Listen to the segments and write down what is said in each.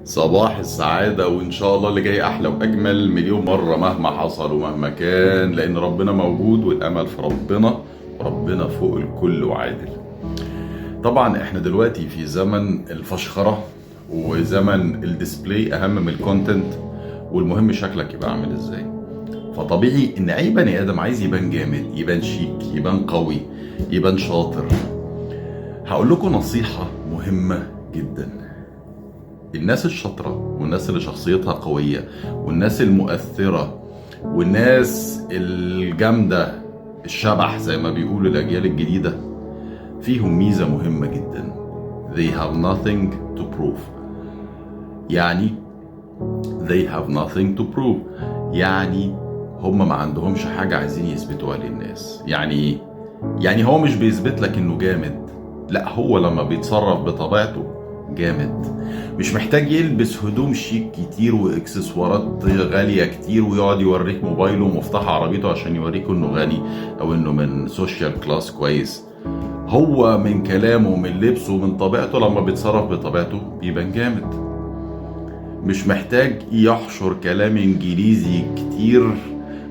صباح السعادة، وإن شاء الله اللي جاي أحلى وأجمل مليون مرة مهما حصل ومهما كان، لأن ربنا موجود والأمل في ربنا، وربنا فوق الكل وعادل. طبعا احنا دلوقتي في زمن الفشخرة وزمن ال display أهم من ال content، والمهم شكلك يبقى عامل ازاي. فطبيعي ان اي بني ادم عايز يبان جامد، يبان شيك، يبان قوي، يبان شاطر. هقول لكم نصيحة مهمة جدا. الناس الشاطرة والناس اللي شخصيتها قوية والناس المؤثرة والناس الجامدة الشبح زي ما بيقولوا الأجيال الجديدة، فيهم ميزة مهمة جدا. They have nothing to prove. يعني they have nothing to prove، يعني هم ما عندهمش حاجة عايزين يثبتوها للناس. يعني ايه؟ يعني هو مش بيثبت لك انه جامد، لا، هو لما بيتصرف بطبيعته جامد. مش محتاج يلبس هدوم شيك كتير واكسسوارات غالية كتير ويقعد يوريك موبايله ومفتاح عربيته عشان يوريك انه غني او انه من social class كويس. هو من كلامه ومن لبسه ومن طبيعته، لما بيتصرف بطبيعته بيبان جامد. مش محتاج يحشر كلام انجليزي كتير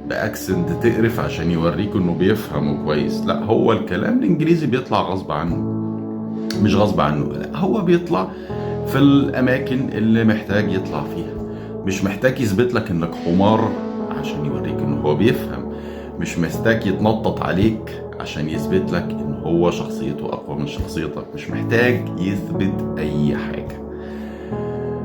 ب accent تقرف عشان يوريك انه بيفهم كويس، لا، هو الكلام الانجليزي بيطلع غصب عنه. مش غصب عنه، لا، هو بيطلع في الاماكن اللي محتاج يطلع فيها. مش محتاج يثبت لك انك حمار عشان يوريك انه هو بيفهم. مش محتاج يتنطط عليك عشان يثبت لك ان هو شخصيته اقوى من شخصيتك. مش محتاج يثبت اي حاجة.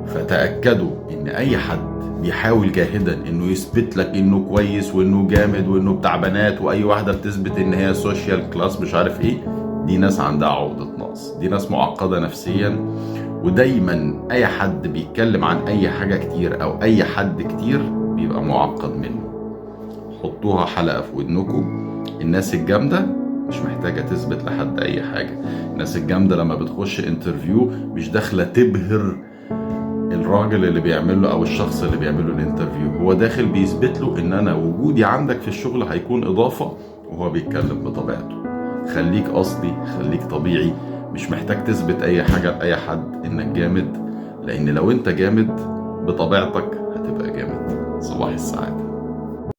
فتأكدوا ان اي حد بيحاول جاهدا انه يثبت لك انه كويس وانه جامد وانه بتاع بنات، واي واحدة بتثبت ان هي social class مش عارف ايه، دي ناس عندها عقدة نقص، دي ناس معقدة نفسيا. ودايما اي حد بيتكلم عن اي حاجة كتير او اي حد كتير بيبقى معقد منه. حطوها حلقة في ودنكم. الناس الجامدة مش محتاجة تثبت لحد اي حاجة. الناس الجامدة لما بتخش interview مش داخلة تبهر الراجل اللي بيعمل له او الشخص اللي بيعمل له ال interview، هو داخل بيثبت له ان انا وجودي عندك في الشغل هيكون اضافة، وهو بيتكلم بطبيعته. خليك اصلي، خليك طبيعي، مش محتاج تثبت اي حاجة لأي حد انك جامد، لان لو انت جامد بطبيعتك هتبقى جامد. صباح السعادة.